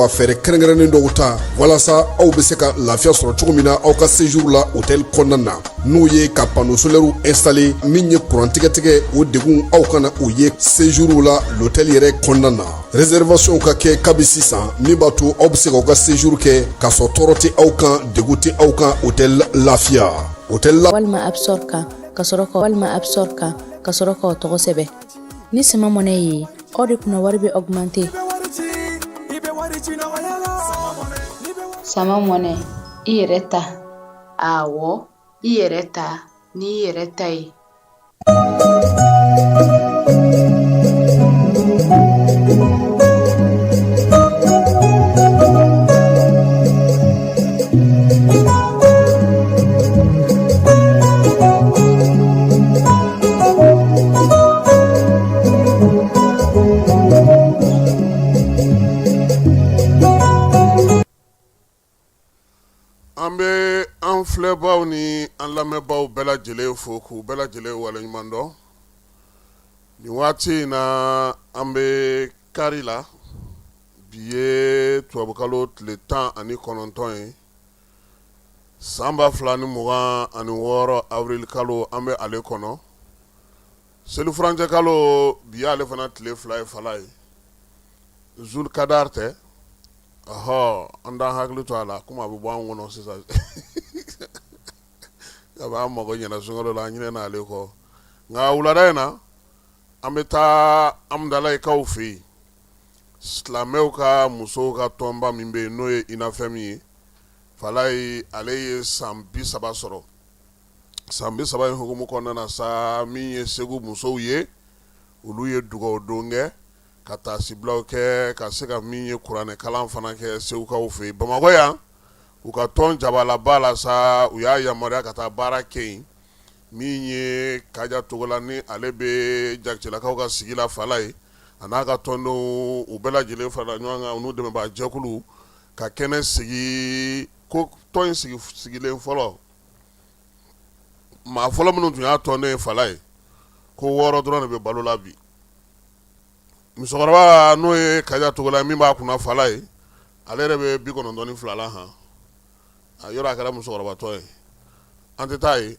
Ka fɛɛrɛ kɛrɛnkɛrɛnnen dɔw ta walasa aw bɛ se ka lafiya sɔrɔ cogo min na aw ka séjour la hôtel kɔnɔna na, n'o ye ka panneau solaire installer, min ye courant tigɛtigɛ, o degun aw kana o ye séjour la l'hôtel yɛrɛ kɔnɔna na. Réservation ka kɛ kabi sisan, min b'a to aw bɛ se k'aw ka séjour kɛ k'a sɔrɔ tɔɔrɔ tɛ aw kan, degun tɛ aw kan. Hôtel Lafiya, hôtel la Walima App Store kan ka sɔrɔ ka, walima App Store kan ka sɔrɔ k'o tɔgɔ sɛbɛn ni Sama Money ye, aw de kunna wari bɛ augmenter. Sama Money, i yɛrɛ ta. Awɔ, i yɛrɛ ta n'i yɛrɛ ta ye. An bɛ an filɛbaw ni an lamɛnbaw bɛɛ lajɛlen fo k'u bɛɛ lajɛlen waleɲuman dɔn. Nin waati in na, an bɛ kari la. Bi ye tubabukalo tile 19 ye, san 2026, awirili kalo, an bɛ ale kɔnɔ. Selifurancɛ kalo, bi y'ale fana tile 2 ye. Fala ye zulukadari tɛ. Ɔhɔ, an t'an hakili to a la komi a bɛ bɔ an kɔnɔ sisan. A b'an mago ɲɛna sunkalo la, an ɲinɛna ale kɔ. Nka wulada in na, an bɛ taa Amudalayikaw fɛ yen, silamɛw ka musow ka tɔnba min bɛ yen, n'o ye UNAFEM ye. Falaye, ale ye san 30 sɔrɔ. San 30 in hukumu kɔnɔna na sa, min ye Segu musow ye, olu ye dugawu don kɛ ka taasibilaw kɛ, ka se ka min ye kuranɛ kalan fana kɛ Segukaw fɛ yen Bamakɔ yan. U ka tɔn jabalaba la sa, u y'a yamaruya ka taa baara kɛ yen. Min ye Kaja Togola ni ale bɛ Jakitelakaw ka sigi la, Falaye, a n'a ka tɔndenw, u bɛɛ lajɛlen farala ɲɔgɔn kan, u n'u dɛmɛbaa jɛkulu, ka kɛnɛ sigi ko tɔn in sigilen fɔlɔ, maa fɔlɔ minnu tun y'a tɔnden ye, Falaye, ko 6 dɔrɔn de bɛ balo la bi. Musokɔrɔba n'o ye Kaja Togola, min b'a kunna, Falaye, ale yɛrɛ bɛ 92 la. Han, a yɔrɔ a kɛra musokɔrɔbatɔ ye. An tɛ taa yen.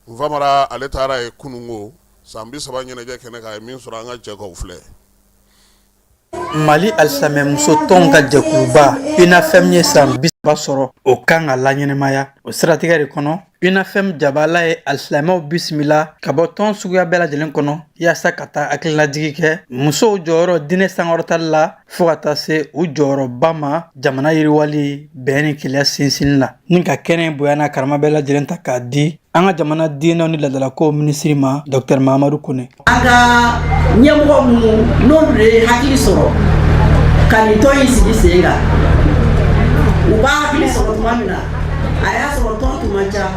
Nfamara, ale taara yen kununko, san 30 ɲɛnajɛ kɛnɛ kan, a ye min sɔrɔ, an ka jɛ k'o filɛ. Mali alisilamɛmuso tɔnw ka jɛkuluba UNAFEM ye san 30 sɔrɔ, o kan ka laɲɛnamaya. O siratigɛ de kɔnɔ, UNAFEM jabala ye alisilamɛw bisimila ka bɔ tɔn suguya bɛɛ lajɛlen kɔnɔ, yaasa ka taa hakilinajigi kɛ musow jɔyɔrɔ diinɛ sankɔrɔtali la, fo ka taa se u jɔyɔrɔba ma jamana yiriwali, bɛn ni kelenya sinsinni la, ni ka kɛnɛ bonya n'a karama bɛɛ lajɛlen ta k'a di an ka jamana diinɛw ni laadalakow minisiri ma, Dr Mahamadu Kone. An ka ɲɛmɔgɔ minnu n'olu de ye hakili sɔrɔ ka nin tɔn in sigi sen kan, u b'a hakili sɔrɔ tuma min na, a y'a sɔrɔ tɔn tun man ca,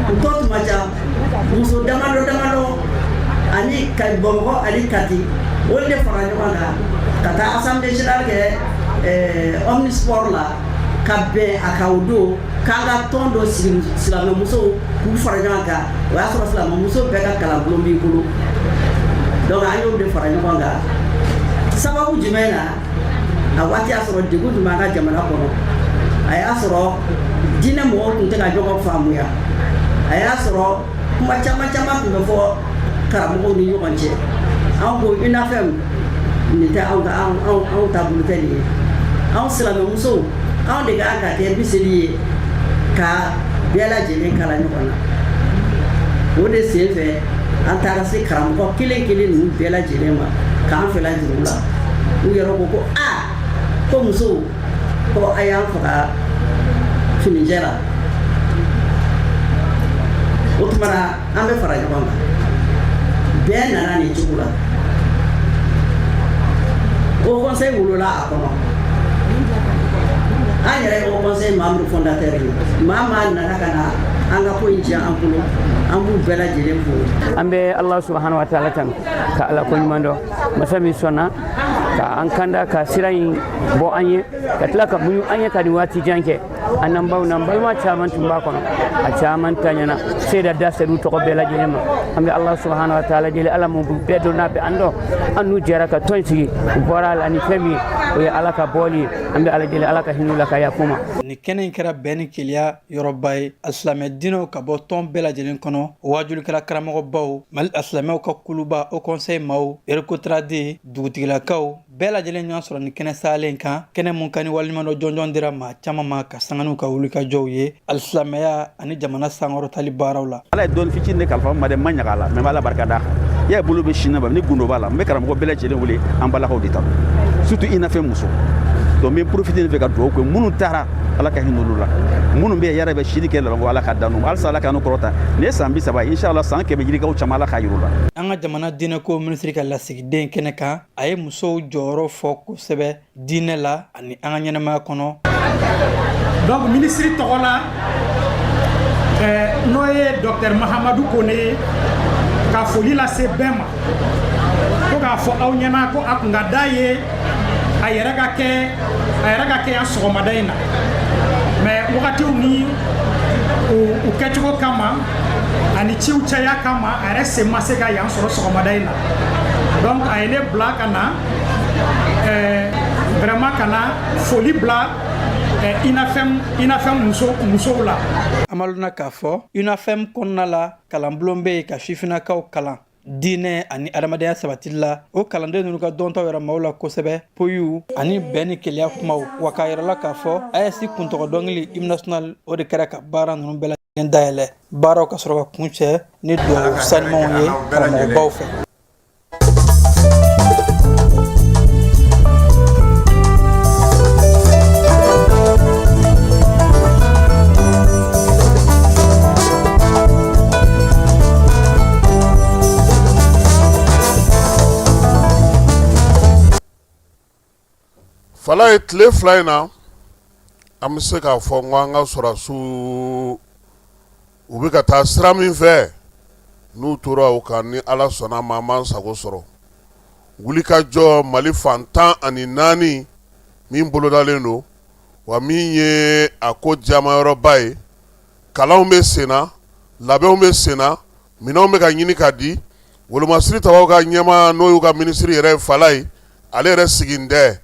u tɔn tun man ca. Muso damadɔ damadɔ ani ka Bamakɔ ani Kati, olu de fara ɲɔgɔn kan ka taa assemblée générale kɛ omnisport la, ka bɛn a kan o don k'an ka tɔn dɔ sigi, silamɛmusow k'u fara ɲɔgɔn kan. O y'a sɔrɔ silamɛmuso bɛɛ ka kalanbulon b'i bolo. Donc an y'olu de fara ɲɔgɔn kan. Sababu jumɛn na? A waati y'a sɔrɔ degun tun b'an ka jamana kɔnɔ. A y'a sɔrɔ diinɛ mɔgɔw tun tɛ ka ɲɔgɔn faamuya. A y'a sɔrɔ kuma caman caman tun bɛ fɔ karamɔgɔw ni ɲɔgɔn cɛ. Anw ko UNAFEM, nin tɛ anw ka anw taabolo tɛ nin ye. Anw silamɛmusow, anw de kan ka kɛ miseli ye ka bɛɛ lajɛlen kala ɲɔgɔn na. O de sen fɛ, an taara se karamɔgɔ kelen kelen ninnu bɛɛ lajɛlen ma k'an fɛla jira u la. U yɛrɛ ko ko aa, ko musow, ko a y'an faga finijɛ la. O tuma na, an bɛ fara ɲɔgɔn kan. Bɛɛ nana nin cogo la. Haut conseil wolola a kɔnɔ. An yɛrɛ ye haut conseil membre fondateur ye. Maa maa nana ka na an ka ko in diya an bolo, an b'u bɛɛ lajɛlen fo. An bɛ Allah subhanahu wa ta'ala tanu ka Ala ko ɲuman dɔn, masa min sɔnna ka an kanda ka sira in bɔ an ye, ka tila ka muɲu an ye ka nin waati jan kɛ. An n'an baw n'an balima caman tun b'a kɔnɔ, a caman taɲana. Seyida da ser'u tɔgɔ bɛɛ lajɛlen ma. An bɛ Ala subahana wa taala deli, Ala mun bɛɛ dɔn, n'a bɛ an dɔn, an n'u jɛra ka tɔn sigi, u bɔra a la ni fɛn min ye, o ye Ala ka bɔli ye. An bɛ Ala deli, Ala ka hinɛ u la ka yafa u ma. Nin kɛnɛ in kɛra bɛn ni kelenya yɔrɔba ye. Alisilamɛ diinɛw ka bɔ tɔn bɛɛ lajɛlen kɔnɔ, waajulikɛla karamɔgɔbaw, Mali alisilamɛw ka kuluba Haut Conseil maaw, Recotrade, dugutigilakaw bɛɛ lajɛlen ɲɔgɔn sɔrɔ nin kɛnɛ salen kan, kɛnɛ mun kan ni waleɲumandɔn jɔnjɔn dira maa caman ma ka sanga n'u ka wulikajɔw ye alisilamɛya ani jamana sankɔrɔtali baaraw la. Ala ye dɔɔni fitinin de kalifa n ma dɛ, n ma ɲaga a la, mais n b'Ala barika d'a kan. I y'a ye, bolo bɛ sin na, ni gundo b'a la. N bɛ karamɔgɔ bɛɛ lajɛlen wele, an balakaw de ta, surtout UNAFEM muso. Donc n bɛ profiter nin fɛ ka dugawu kɛ minnu taara, Ala ka hinɛ olu la, minnu bɛ yen yɛrɛ bɛ sini kɛ labanko, Ala ka dan n'u halisa, Ala k'an kɔrɔta. Nin ye san 30 ye, inshallah san 100 yirikaw caman, Ala k'a yir'u la. An ka jamana diinɛko minisiri ka lasigiden kɛnɛ kan, a ye musow jɔyɔrɔ fɔ kosɛbɛ diinɛ la ani an ka ɲɛnamaya kɔnɔ. Donc minisiri tɔgɔ la, n'o ye docteur Mahamadu Kone ye, ka foli lase bɛɛ ma, ko k'a fɔ aw ɲɛna ko a kun ka d'a ye a yɛrɛ ka kɛ, a yɛrɛ ka kɛ yan sɔgɔmada in na, mais wagatiw ni u kɛcogo kama ani ciw caya kama, a yɛrɛ sen ma se ka yan sɔrɔ sɔgɔmada in na. Donc a ye ne bila ka na, vraiment ka na foli bila UNAFEM musow la. An b'a lɔn k'a fɔ UNAFEM kɔnɔna la, kalanbulon bɛ yen ka sifinnakaw kalan diinɛ ani adamadenya sabatili la. O kalanden ninnu ka dɔntaw yɛrɛ maaw la kosɛbɛ, poyiw ani bɛn ni kelenya kumaw. Wa k'a yɛrɛ la k'a fɔ AES kuntɔgɔ dɔnkili, hymne national, o de kɛra ka baara ninnu bɛɛ lajɛlen dayɛlɛ. Baaraw ka sɔrɔ ka kuncɛ ni dugawu sanimanw ye karamɔgɔbaw fɛ. Fala ye tile 2 in na, an bɛ se k'a fɔ n ko an ka sɔrɔdasiw, u bɛ ka taa sira min fɛ, n'u tora o kan, ni Ala sɔnna a ma, an b'an sago sɔrɔ. Wulikajɔ Mali fan 14 min bolodalen don, wa min ye a ko diyamayɔrɔba ye, kalanw bɛ senna, labɛnw bɛ senna, minɛnw bɛ ka ɲini ka di. Wolomasiri tabaw ka ɲɛmaa, n'o y'u ka minisiri yɛrɛ Fala ye, ale yɛrɛ sigin tɛ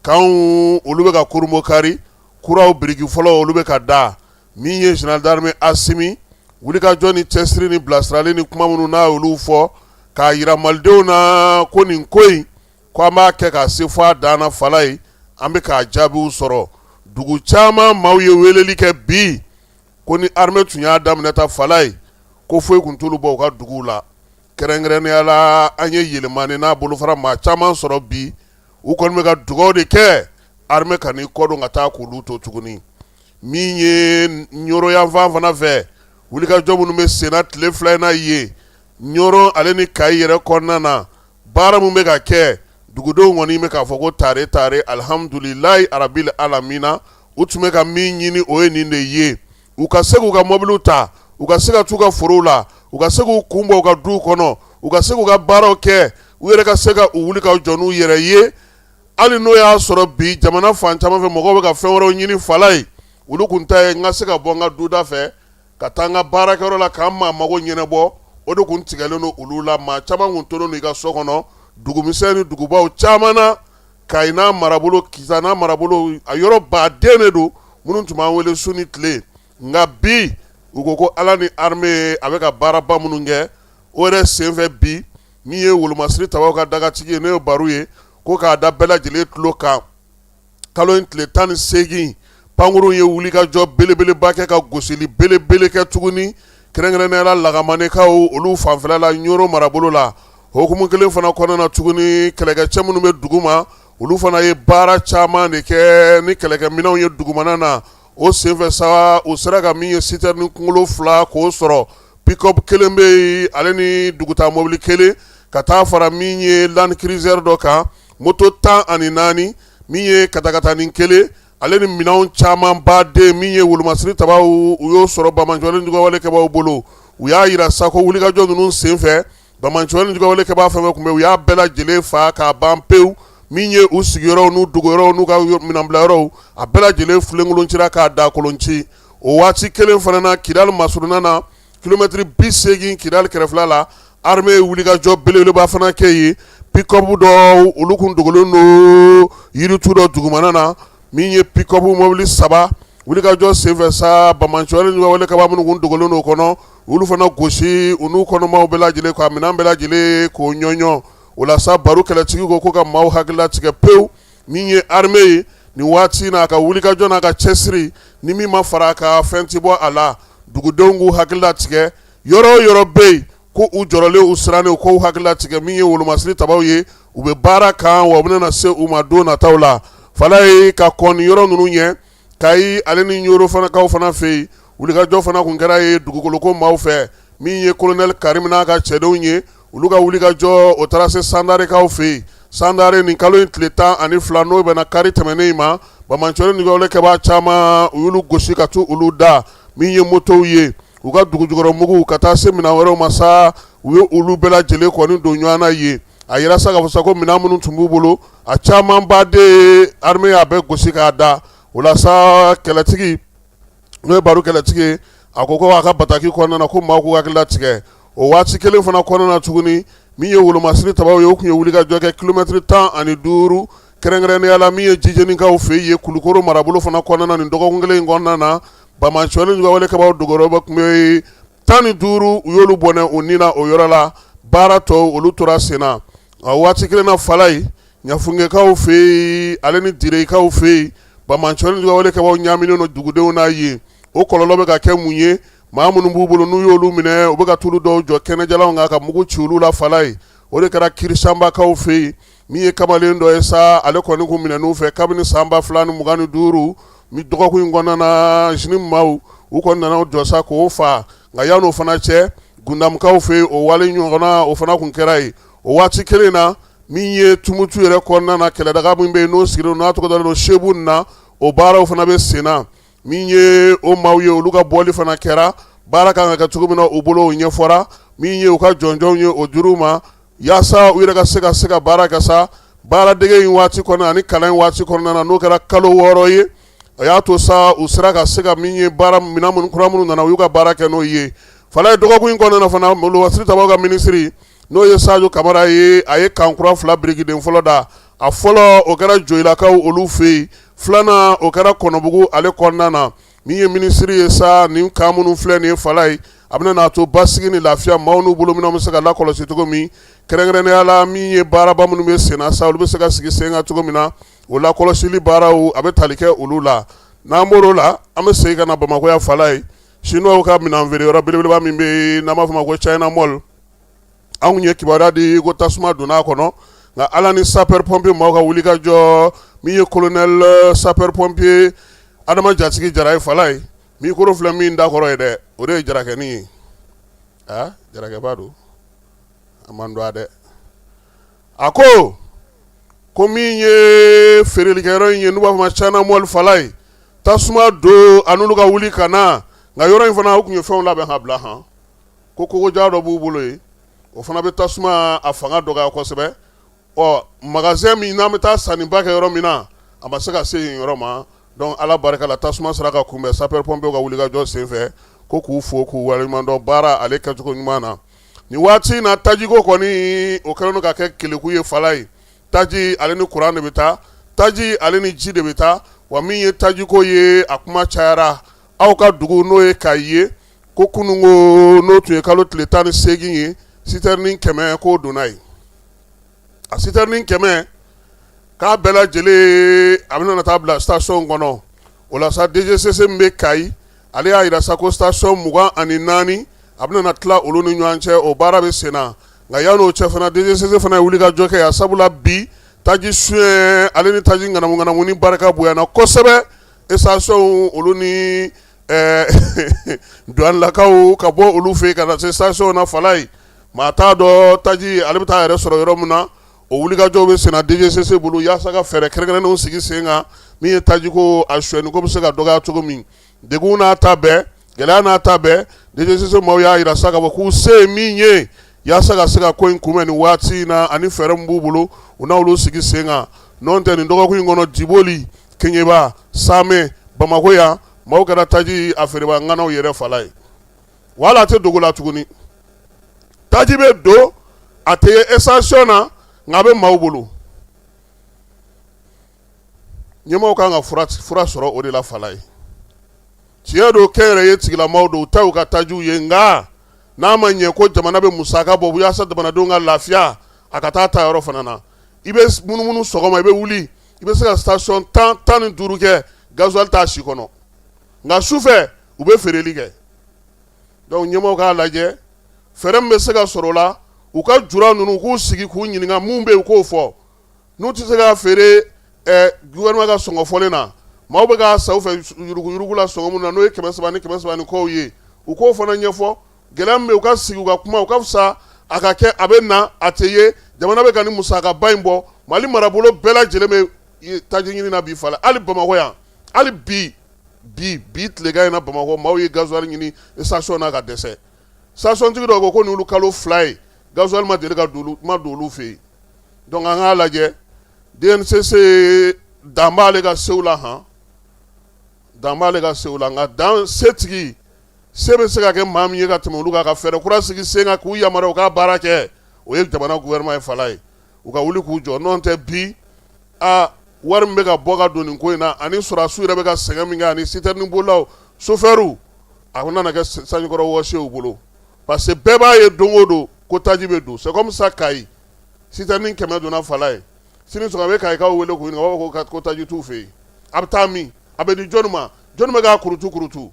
kanw, olu bɛ ka kurunbonkari kuraw, biriki fɔlɔ olu bɛ ka da. Min ye général d'armée Asimi, wulikajɔ ni cɛsiri ni bilasirali ni kuma minnu n'a y'olu fɔ k'a jira malidenw na ko nin ko in, ko an b'a kɛ ka se fɔ a dan na, Fala ye, an bɛ k'a jaabiw sɔrɔ. Dugu caman maaw ye weleli kɛ bi ko ni armée tun y'a daminɛ ta, Fala ye, ko foyi tun t'olu bɔ u ka duguw la. Kɛrɛnkɛrɛnnenya la, an ye Yelimani n'a bolofara maa caman sɔrɔ bi, u kɔni bɛ ka dugawu de kɛ armée kan'i kɔdon ka taa k'olu to tuguni. Min ye Ɲɔrɔ yanfan fana fɛ, wulikajɔ minnu bɛ senna tile 2 in na yen, Ɲɔrɔ ale ni Kayi yɛrɛ kɔnɔna na, baara min bɛ ka kɛ, dugudenw kɔni bɛ k'a fɔ ko tare tare, alihamudulilayi arabil alamina. U tun bɛ ka min ɲini, o ye nin de ye: u ka se k'u ka mɔbiliw ta, u ka se ka t'u ka forow la, u ka se k'u kun bɔ u ka duw kɔnɔ, u ka se k'u ka baaraw kɛ, u yɛrɛ ka se ka u wuli ka jɔ n'u yɛrɛ ye. Hali n'o y'a sɔrɔ bi jamana fan caman fɛ, mɔgɔw bɛ ka fɛn wɛrɛw ɲini, Fala ye, olu kun ta ye n ka se ka bɔ n ka duda fɛ ka taa n ka baarakɛyɔrɔ la k'an maa mago ɲɛnabɔ, o de kun tigɛlen don olu la. Maa caman kun tolen don i ka so kɔnɔ, dugumisɛn ni dugubaw caman na, Kayi n'a marabolo, Kita n'a marabolo, a yɔrɔ baden de don minnu tun b'an wele su ni tile. Nka bi u ko ko Ala ni armée a bɛ ka baaraba minnu kɛ, o yɛrɛ senfɛ bi, min ye wolomasiri tabaw ka dagatigi ye, n'o ye Baru ye, ko k'a da bɛɛ lajɛlen tulo kan, kalo in tile 18, pankurun ye wulikajɔ belebeleba kɛ ka gosili belebele kɛ tuguni, kɛrɛnkɛrɛnnenya la Lagamanekaw olu fanfɛla la, Ɲɔrɔ marabolo la. Hukumu kelen fana kɔnɔna na tuguni, kɛlɛkɛcɛ minnu bɛ dugu ma, olu fana ye baara caman de kɛ ni kɛlɛkɛminɛnw ye dugumana na. O senfɛ sa, u sera ka min ye citerne kunkolo 2 k'o sɔrɔ, pick-up kelen bɛ yen, ale ni dugutaa mobili kelen, ka taa fara min ye Land Cruiser dɔ kan, moto 14, min ye katakatanin kelen, ale ni minɛnw caman baden. Min ye wolomasiri tabaw, u y'o sɔrɔ banbaanciwale juguwale kɛbaaw bolo. U y'a jira sa ko wulikajɔ ninnu senfɛ, banbaanciwale juguwale kɛbaa fɛn fɛn tun bɛ, u y'a bɛɛ lajɛlen fa k'a ban pewu. Min ye u sigiyɔrɔw n'u dogoyɔrɔw n'u ka minɛnbilayɔrɔw, a bɛɛ lajɛlen filenkolon cira k'a dakolon ci. O waati kelen fana na, Kidali masurunna na, Kilomɛtiri 80 Kidali kɛrɛfɛla la, armée ye wulikajɔ belebeleba fana kɛ yen. Pick-up dɔw, olu kun dogolen don yiritu dɔ dugumana na. Min ye pick-up mobili saba, wulikajɔ senfɛ sa, banbaanci wale kɛbaa minnu kun dogolen don o kɔnɔ, olu fana gosi, u n'u kɔnɔmaw bɛɛ lajɛlen, ka minɛn bɛɛ lajɛlen k'o ɲɔɲɔ. O la sa, Baru kɛlɛtigi ko ka maaw hakili latigɛ pewu. Min ye armée ye nin waati n'a ka wulikajɔ n'a ka cɛsiri, ni min ma fara a kan, fɛn tɛ bɔ a la. Dugudenw k'u hakili latigɛ, yɔrɔ o yɔrɔ bɛ yen ko u jɔrɔlen, u sirannen, u k'u hakili latigɛ. Min ye wolomasiri tabaw ye, u bɛ baara kan, wa u bɛna se u ma don nataw la. Falaye, ka kɔn nin yɔrɔ ninnu ɲɛ, Kayi ale ni Ɲoro fanakaw fana fɛ yen, wulikajɔ fana kun kɛra yen dugukoloko maaw fɛ. Min ye kolonɛli Karim n'a ka cɛdenw ye, olu ka wulikajɔ, o taara se Sandarekaw fɛ yen. Sandare, nin kalo in tile 12, n'o bɛnna kari tɛmɛnen in ma, banbaanci wale kɛbaa caman, u y'olu gosi ka tu olu da. Min ye motow ye, u ka dugujukɔrɔmugu, ka taa se minɛn wɛrɛw ma sa, u ye olu bɛɛ lajɛlen kɔni don ɲɔgɔn na yen. A yira sa k'a fɔ sa ko minɛn minnu tun b'u bolo, a camanba de, armée y'a bɛɛ gosi k'a da. O la sa, kɛlɛtigi, n'o ye Baru kɛlɛtigi ye, a ko a ka bataki kɔnɔna na ko maaw k'u hakili latigɛ. O waati kelen fana kɔnɔna na tuguni, min ye wolomasiri tabaw ye, u tun ye wulikajɔ kɛ kilomɛtiri 15, kɛrɛnkɛrɛnnenya la min ye Jijenikaw fɛ yen, Kulukoro marabolo fana kɔnɔna na. Nin dɔgɔkun kelen in kɔnɔna na, banbaanci wale kɛbaaw dogoyɔrɔba tun bɛ yen 15, u y'olu bɔnɛ u ni na o yɔrɔ la. Baara tɔw, olu tora sen na. A waati kelen na, Falaye, Ɲafungekaw fɛ yen, ale ni Direkaw fɛ yen, banbaanci wale kɛbaaw ɲaaminen don dugudenw n'a ye. O kɔlɔlɔ bɛ ka kɛ mun ye? Maa minnu b'u bolo, n'u y'olu minɛ, u bɛ ka t'olu dɔw jɔ kɛnɛjalanw kan ka mugu ci olu la. Falaye, o de kɛra Kirisanbakaw fɛ yen. Min ye kamalen dɔ ye sa, ale kɔni kun minɛn'u fɛ kabini san 2025. Ni dɔgɔkun in kɔnɔna na, JNIM maaw, u kɔni nana jɔ sa k'o faa. Nka yan'o fana cɛ, Gundamukaw fɛ yen, o wale ɲɔgɔnna, o fana kun kɛra yen. O waati kelen na, min ye Tumutu yɛrɛ kɔnɔna na, kɛlɛdaga min bɛ yen, n'o sigilen n'a tɔgɔ dalen don Sebu na, o baaraw fana bɛ sen na. Min ye o maaw ye, olu ka bɔli fana kɛra. Baara kan ka kɛ cogo min na u bolo, o ɲɛfɔra. Min ye u ka jɔnjɔnw ye, o dir'u ma yaasa u yɛrɛ ka se ka baara kɛ sa. Baaradege in waati kɔnɔ ani kalan in waati kɔnɔna na, n'o kɛra kalo 6 ye, o y'a to sa u sera ka se ka min ye baara minɛn minnu kura minnu nana, u y'u ka baara kɛ n'o ye. Falaye, dɔgɔkun in kɔnɔna na fana, wolomasiri tabaw ka minisiri, n'o ye Sajo Kamara ye, a ye camp kura fila birikiden fɔlɔ da. A fɔlɔ, o kɛra Joyilakaw olu fɛ yen. Filanan, o kɛra Kɔnɔbugu ale kɔnɔna na. Min ye minisiri ye sa, nin camp minnu filɛ nin ye, Falaye, a bɛna n'a to basigi ni lafiya, maaw n'u bolominɛnw bɛ se ka lakɔlɔsi cogo min, kɛrɛnkɛrɛnnenya la min ye baaraba minnu bɛ sen na sa, olu bɛ se ka sigi sen kan cogo min na, o lakɔlɔsili baaraw, a bɛ tali kɛ olu la. N'an bɔr'o la, an bɛ segin ka na Bamakɔ yan, Falaye, Chinois ka minɛn feere yɔrɔ belebeleba min bɛ yen, n'an b'a fɔ o ma ko China Mall, anw ye kibaruya di ko tasuma donna a kɔnɔ. Nka Ala ni sapeur pompier maaw ka wuli ka jɔ, min ye colonel sapeur pompier Adama Jatigi Jara ye, Falaye, micro filɛ min da kɔrɔ ye dɛ, o de ye Jarakɛnin ye. Aa, Jarakɛba don, a man dɔn a dɛ. A ko min ye feerelikɛyɔrɔ in ye, n'u b'a fɔ ma China Mall, Falaye, tasuma don a n'olu ka wuli ka na. Nka yɔrɔ in fana, u tun ye fɛnw labɛn ka bila han ko kogoja dɔ b'u bolo yen, o fana bɛ tasuma a fanga dɔgɔya kosɛbɛ. Ɔ, magasin min n'an bɛ taa sanniba kɛ yɔrɔ min na, a ma se ka se yen yɔrɔ ma. Donc Ala barika la, tasuma sera ka kunbɛn sapeur pompier ka wulikajɔ senfɛ. Ko k'u fo k'u waleɲumandɔn baara ale kɛcogo ɲuman na. Nin waati in na, tajiko kɔni, o kɛlen don ka kɛ keleku ye, Falaye. Taji ale ni kuran de bɛ taa, taji ale ni ji de bɛ taa. Wa min ye tajiko ye, a kuma cayara aw ka dugu, n'o ye Kayi ye, ko kununko, n'o tun ye kalo tile 18 ye, sitɛrinin 100 k'o donna yen. A sitɛrinin 100 k'a bɛɛ lajɛlen, a bɛna taa bila station kɔnɔ. O la sa, DGCC min bɛ Kayi, ale y'a jira sa ko station 24, a bɛna tila olu ni ɲɔgɔn cɛ, o baara bɛ sen na. Nka yan'o cɛ fana, DGCC fana ye wulikajɔ kɛ yan, sabula bi taji suɲɛ ale ni taji ŋanamuŋanamu ni barika bonyana kosɛbɛ station olu ni douanelakaw ka bɔ olu fɛ yen ka na se station na. Falaye, maa t'a dɔn taji ale bɛ taa yɛrɛ sɔrɔ yɔrɔ min na. O wulikajɔw bɛ senna DGCC bolo yaasa ka fɛɛrɛ kɛrɛnkɛrɛnnenw sigi sen kan, min ye tajiko a sonyɛni ko bɛ se ka dɔgɔya cogo min. Degun n'a ta bɛɛ, gɛlɛya n'a ta bɛɛ, DGCC maaw y'a jira sa k'a fɔ k'u se ye min ye yaasa ka se ka ko in kunbɛn nin waati in na, ani fɛɛrɛ min b'u bolo, u n'olu sigi sen kan. N'o tɛ, nin dɔgɔkun in kɔnɔ, Diboli, Keɲeba, Samɛ, Bamakɔ yan, maaw kɛra taji a feerebaa ŋanaw yɛrɛ, Falaye. Wala a tɛ dogo la tuguni, taji bɛ don, a tɛ ye station na, nka a bɛ maaw bolo. Ɲɛmaaw kan ka fura sɔrɔ o de la. Falaye, tiɲɛ don, kɛnyɛrɛye tigilamaw don, u ta u ka tajiw ye, nka n'a ma ɲɛ ko jamana bɛ musaka bɔ yaasa jamanadenw ka lafiya, a ka taa ta yɔrɔ fana na. I bɛ munumunu sɔgɔma, i bɛ wuli, i bɛ se ka station 10, 15 kɛ, gasoil t'a si kɔnɔ, nka sufɛ u bɛ feereli kɛ. Donc ɲɛmaaw k'a lajɛ fɛɛrɛ min bɛ se ka sɔrɔ o la. U ka jura ninnu, k'u sigi k'u ɲininka mun bɛ yen, u k'o fɔ. N'u tɛ se k'a feere gouvernement ka sɔngɔ fɔlen na, maaw bɛ k'a san u fɛ yuruguyurugu la sɔngɔ min na, n'o ye 300 ni 300 ni kɔw ye, u k'o fana ɲɛfɔ. Gɛlɛya min bɛ yen, u ka sigi u ka kuma. U ka fisa a ka kɛ a bɛ na, a tɛ ye. Jamana bɛ ka nin musakaba in bɔ. Mali marabolo bɛɛ lajɛlen bɛ taji ɲini na bi. Fala, hali Bamakɔ yan, hali bi bi bi tilegan in na, Bamakɔ maaw ye gasoil ɲini station na ka dɛsɛ. Station tigi dɔw ko ko nin kalo 2 ye, gasoil ma deli ka don, ma don olu fɛ yen. Donc an k'a lajɛ, DNCC dan b'ale ka sew la, han, dan b'ale ka sew la, nka dan setigi se bɛ se ka kɛ maa min ye ka tɛmɛ olu kan ka fɛɛrɛ kura sigi sen kan k'u yamaruya u ka baara kɛ, o ye jamana gouvernement ye. Fala ye, u ka wuli k'u jɔ. N'o tɛ bi, aa, wari min bɛ ka bɔ ka don nin ko in na, ani sɔrɔdasiw yɛrɛ bɛ ka sɛgɛn min kɛ, ani citerne bolilaw, chauffeurs, a nana kɛ sanjikɔrɔ wɔsi ye u bolo, parce que bɛɛ b'a ye don o don ko taji bɛ don. C'est comme ça Kayi, citerne 100 donna. Fala ye, sini sɔgɔma a bɛ Kayikaw wele k'u ɲininka, u b'a fɔ ko taji t'u fɛ yen. A bɛ taa min? A bɛ di jɔnni ma? Jɔnni bɛ k'a kurutu kurutu?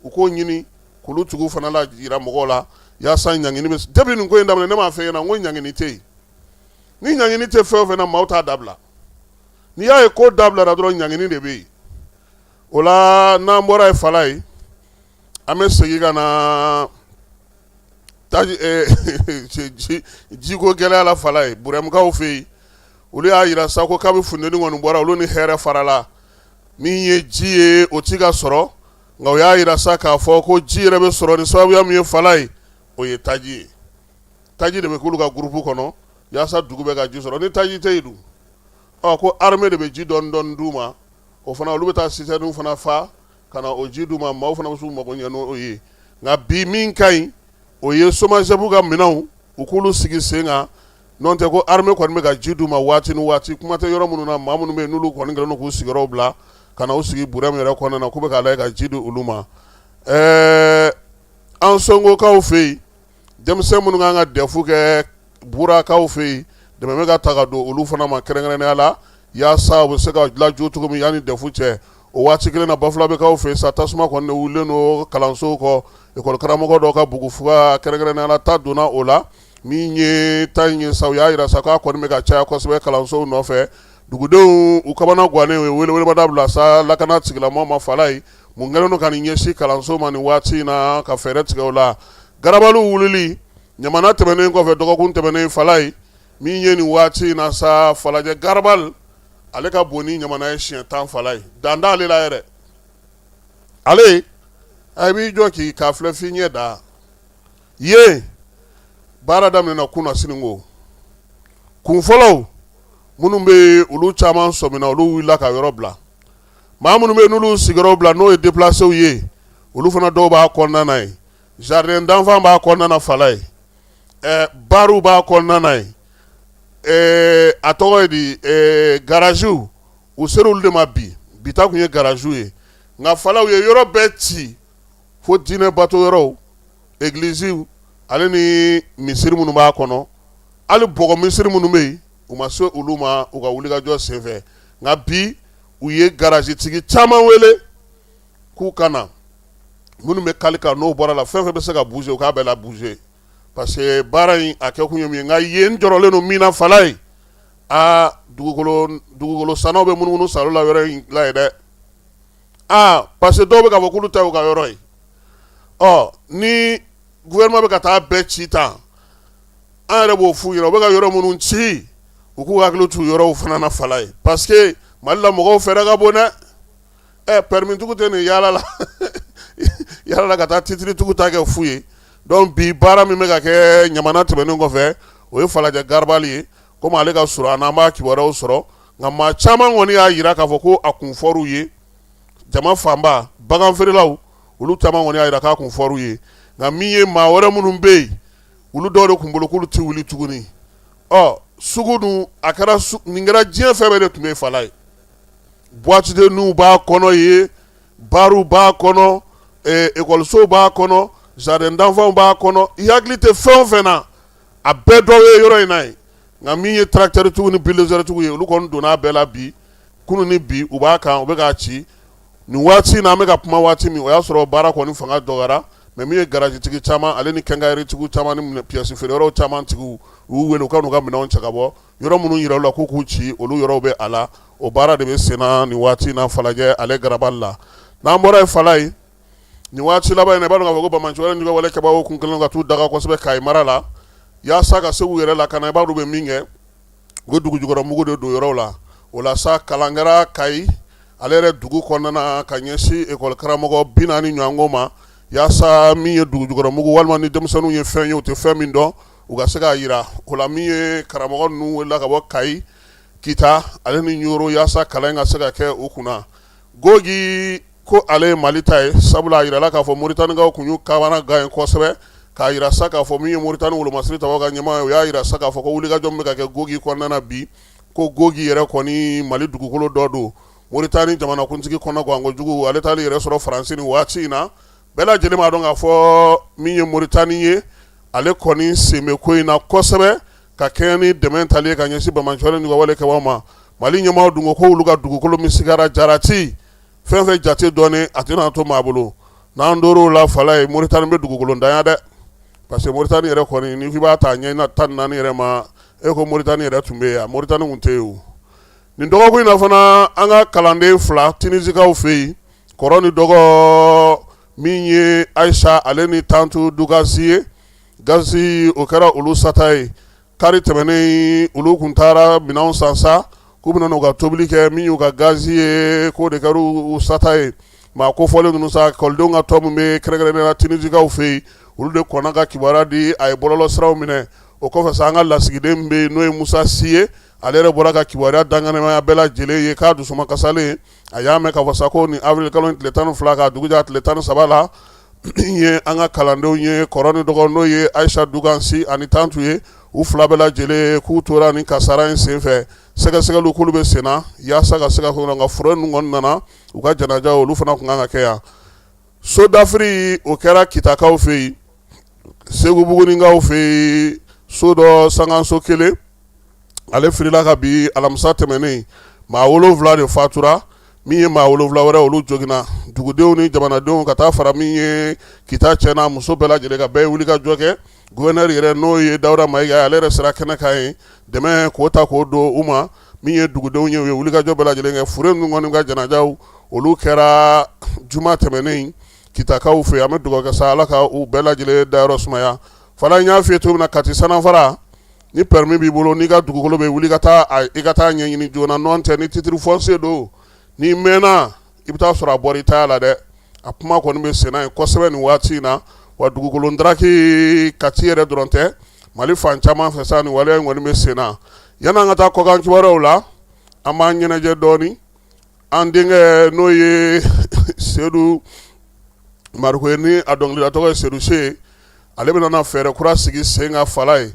U k'o ɲini k'olu tigiw fana la jira mɔgɔw la yaasa ɲangini bɛ. Depuis nin ko in daminɛ, ne m'a f'e ɲɛna n ko ɲangini tɛ yen? Ni ɲangini tɛ fɛn o fɛn na, maaw t'a dabila. N'i y'a ye ko dabilara dɔrɔn, ɲangini de bɛ yen. O la, n'an bɔra yen, Fala ye, an bɛ segin ka na taji jiko gɛlɛya la. Fala ye, Burɛmukaw fɛ yen, olu y'a jira sa ko kabi funteni kɔni bɔra, olu ni hɛrɛ farala, min ye ji ye, o ti ka sɔrɔ. Nka u y'a jira sa k'a fɔ ko ji yɛrɛ bɛ sɔrɔ ni sababuya min ye, Fala ye, o ye taji ye. Taji de bɛ k'olu ka groupe kɔnɔ yaasa dugu bɛ ka ji sɔrɔ. Ni taji tɛ yen dun, ɔ, ko armée de bɛ ji dɔɔni dɔɔni d'u ma. O fana, olu bɛ taa citerne fana fa ka na o ji d'u ma. Maaw fana bɛ s'u mago ɲɛ n'o ye. Nka bi, min ka ɲi, o ye SOMAGEP ka minɛnw, u k'olu sigi sen kan. N'o tɛ, ko armée kɔni bɛ ka ji d'u ma waati ni waati. Kuma tɛ yɔrɔ minnu na, maa minnu bɛ yen n'olu kɔni kɛlen don k'u sigiyɔrɔw bila ka na u sigi Burɛmu yɛrɛ kɔnɔna na, k'u bɛ k'a lajɛ ka ji di olu ma. Ɛɛ, Ansongokaw fɛ yen, denmisɛn minnu kan ka DEF kɛ Burakaw fɛ yen, dɛmɛ bɛ ka ta ka don olu fana ma kɛrɛnkɛrɛnnenya la, yaasa u bɛ se ka lajɔ cogo min yanni DEF cɛ. O waati kelen na, Bafulabɛkaw fɛ yen sa, tasuma kɔni de wulilen don kalanso kɔ. Ekɔli karamɔgɔ dɔ ka bugufuga kɛrɛnkɛrɛnnenya la, ta donna o la. Min ye ta in ye sa, u y'a jira sa k'a kɔni bɛ ka caya kosɛbɛ kalansow nɔfɛ. Dugudenw, u kamana gannen, u ye welewelemada bila sa lakana tigilamɔgɔw ma. Fala ye, mun kɛlen don ka nin ɲɛsin kalanso ma nin waati in na, ka fɛɛrɛ tigɛ o la? Garabaliw wulili Ɲamana tɛmɛnen kɔfɛ dɔgɔkun tɛmɛnen, Fala ye, min ye nin waati in na sa, Falajɛ garabali, ale ka bon ni Ɲamana ye siɲɛ 10. Fala ye, dan t'ale la yɛrɛ. Ale a b'i jɔ k'i k'a filɛ f'i ɲɛ da yen. Baara daminɛna kunasini ko kun fɔlɔw minnu bɛ yen, olu caman sɔmina, olu wulila ka yɔrɔ bila. Maa minnu bɛ yen n'olu sigiyɔrɔ bila, n'o ye déplacéw ye, olu fana dɔw b'a kɔnɔna na yen. Jardin d'enfant b'a kɔnɔna na, Fala ye, bariw b'a kɔnɔna na yen. A tɔgɔ ye di, garaziw, u sera olu de ma bi. Bi ta tun ye garaziw ye, nka Fala, u ye yɔrɔ bɛɛ ci fo diinɛ bato yɔrɔw, egiliziw, ale ni misiri minnu b'a kɔnɔ. Hali bɔgɔ misiri minnu bɛ yen, u ma se olu ma u ka wulikajɔ senfɛ. Nka bi, u ye garazitigi caman wele k'u ka na. Minnu bɛ kali kan, n'o bɔra la, fɛn fɛn bɛ se ka bouger, u k'a bɛɛ la bouger, parce que baara in a kɛ kun ye min ye. Nka yen jɔrɔlen don min na, Fala ye, aa, dugukolo sannaw bɛ munumunu salo la yɔrɔ in la yen dɛ. Aa, parce que dɔw bɛ k'a fɔ k'olu ta y'u ka yɔrɔ ye. Ɔ, ni gouvernement bɛ ka taa bɛɛ ci tan, an yɛrɛ b'o f'u ɲɛna, u bɛ ka yɔrɔ minnu ci, u k'u hakili t'u yɔrɔw fana na, Fala ye, parce que Mali la, mɔgɔw fɛɛrɛ ka bon dɛ. Ɛ, permis tigiw tɛ nin yaala la yaala la ka taa titre tigiw ta kɛ fu ye. Donc bi baara min bɛ ka kɛ Ɲamana tɛmɛnen kɔfɛ, o ye Falajɛ garabali ye. Komi ale ka surun an na, an b'a kibaruyaw sɔrɔ. Nka maa caman kɔni y'a jira k'a fɔ ko a kun fɔr'u ye. Jama fanba, bagan feerelaw, olu caman kɔni y'a jira k'a kun fɔr'u ye. Nka min ye maa wɛrɛ minnu bɛ yen, olu dɔw de tun bolo k'olu tɛ wuli tuguni. Ɔ sugu dun, a kɛra nin kɛra diɲɛ fɛn bɛɛ de tun bɛ Falaye. Boîte de nuit b'a kɔnɔ yen, bariw b'a kɔnɔ, ekɔlisow b'a kɔnɔ, jardin d'enfants b'a kɔnɔ. I hakili tɛ fɛn o fɛn na, a bɛɛ dɔ ye yɔrɔ in na yen. Nka min ye tracteur-tigiw ni bulldozer-tigiw ye, olu kɔni donna a bɛɛ la bi. Kunun ni bi, u b'a kan, u bɛ k'a ci. Nin waati in na, an bɛ ka kuma waati min, o y'a sɔrɔ baara kɔni fanga dɔgɔyara. Mais min ye garage-tigi caman ale ni quincaillerie-tigiw caman ni pièce feere yɔrɔ caman tigiw, u y'u wele u ka n'u ka minɛnw cɛ ka bɔ yɔrɔ minnu yira u la k'u k'u ci, olu yɔrɔw bɛ a la. O baara de bɛ senna nin waati in na Falajɛ ale garabali la. N'an bɔra yen, Falaye, nin waati laban in na, i b'a dɔn k'a fɔ ko banbaanci wale ni wale kɛbagaw kun kɛlen ka t'u daga kosɛbɛ Kayi mara la yaasa ka se k'u yɛrɛ lakana. I b'a dɔn u bɛ min kɛ, u bɛ dugujukɔrɔ mugu de don yɔrɔw la. O la sa, kalan kɛra Kayi ale yɛrɛ dugu kɔnɔna na ka ɲɛsin ekɔli karamɔgɔ 40 ɲɔgɔn ma, yaasa min ye dugujukɔrɔ mugu walima ni denmisɛnninw ye fɛn ye, u tɛ fɛn min dɔn, u ka se k'a jira. O la, min ye karamɔgɔ ninnu welela ka bɔ Kayi, Kita ale ni Ɲoro yaasa kalan in ka se ka kɛ u kunna. Gogi ko ale ye Mali ta ye, sabula a jirala k'a fɔ Moritanikaw tun y'u kamana gan ye kosɛbɛ, k'a jira sa k'a fɔ min ye Moritani wolomasiri tabaw ka ɲɛmaa ye, o y'a jira sa k'a fɔ ko wulikajɔ min bɛ ka kɛ Gogi kɔnɔna na bi, ko Gogi yɛrɛ kɔni Mali dugukolo dɔ don. Moritani jamanakuntigi kɔnɔgan kojugu, ale taali yɛrɛ sɔrɔ Faransi nin waati in na, bɛɛ lajɛlen b'a dɔn k'a fɔ min ye Moritani ye, ale kɔni sen bɛ ko in na kosɛbɛ ka kɛɲɛ ni dɛmɛ tali ye ka ɲɛsin banbaanci wale ni wale kɛbagaw ma. Mali ɲɛmaaw dun ko ko olu ka dugukolo min sigara jarati fɛn fɛn jate dɔɔnin, a tɛna to maa bolo. N'an dor'o la, Falaye, Moritani bɛ dugukolo ntanya dɛ, parce que Moritani yɛrɛ kɔni, ni b'a ta ɲɛ 14 yɛrɛ ma, e ko Moritani yɛrɛ tun bɛ yen, Moritani tun tɛ yen. O nin dɔgɔkun in na fana, an ka kalanden fila Tunisikaw fɛ yen, kɔrɔ ni dɔgɔ, min ye Ayisa ale ni Tantu Dugasi ye, gazi o kɛra olu sata ye kari tɛmɛnen. Olu tun taara minɛnw san sa k'u bɛna n'u ka tobili kɛ, min y'u ka gazi ye, k'o de kɛra u sata ye. Maa ko fɔlen ninnu sa, ekɔlidenw ka tɔn min bɛ kɛrɛnkɛrɛnnenya la Tunisikaw fɛ yen, olu de kɔnna ka kibaruya di. A ye bɔlɔlɔ siraw minɛ. O kɔfɛ sa, an ka lasigiden bɛ yen, n'o ye Musa Si ye, ale yɛrɛ bɔra ka kibaruya danganamaya bɛɛ lajɛlen ye k'a dusuma kasalen. A y'a mɛn k'a fɔ sa ko nin avril kalo tile 12 ka dugujɛ tile 13 la ye, an ka kalandenw ye, kɔrɔ ni dɔgɔ, n'o ye Ayisa Dugansi ani Tantu ye, u fila bɛɛ lajɛlen k'u tora ni kasara in senfɛ. Sɛgɛsɛgɛliw k'olu bɛ senna yaasa ka se ka nka fura ninnu kɔni nana, u ka janaja olu fana tun kan ka kɛ yan. So dafiri, o kɛra Kitakaw fɛ yen, Segu Bugunikaw fɛ yen. So dɔ sankanso kelen, ale firila ka bi alamisa tɛmɛnen. Maa 7 de fatura, min ye maa 7 wɛrɛ, olu joginna. Dugudenw ni jamanadenw ka taa fara min ye Kita cɛ n'a muso bɛɛ lajɛlen ka bɛɛ ye wuli ka jɔ kɛ. Gouverneur yɛrɛ, n'o ye Dawuda Mayiga, ale yɛrɛ sera kɛnɛ kan yen, dɛmɛ k'o ta k'o don u ma. Min ye dugudenw ye, u ye wuli ka jɔ bɛɛ lajɛlen kɛ. Fure ninnu kɔni ka janajaw, olu kɛra juma tɛmɛnen Kitakaw fɛ. An bɛ dugawu kɛ sa, Ala ka u bɛɛ lajɛlen dayɔrɔ sumaya. Fana n y'a f'i ye cogo min na, Kati Sanafara, ni permis b'i bolo, n'i ka dugukolo bɛ wuli ka taa, i ka taa ɲɛɲini joona. N'o tɛ, ni titre foncier don, n'i mɛnna, i bɛ taa sɔrɔ a bɔra i taya la dɛ. A kuma kɔni bɛ senna yen kosɛbɛ nin waati in na. Wa dugukolo ndaraki, Kati yɛrɛ dɔrɔn tɛ, Mali fan caman fɛ sa, nin waleya in kɔni bɛ senna. Yan'an ka taa kɔkan kibaruyaw la, an b'an ɲɛnajɛ dɔɔnin. An denkɛ, n'o ye Sedu Mariko ye, ni a dɔnkilida tɔgɔ ye Sedu Se, ale bɛna na fɛɛrɛ kura sigi sen kan Falaye,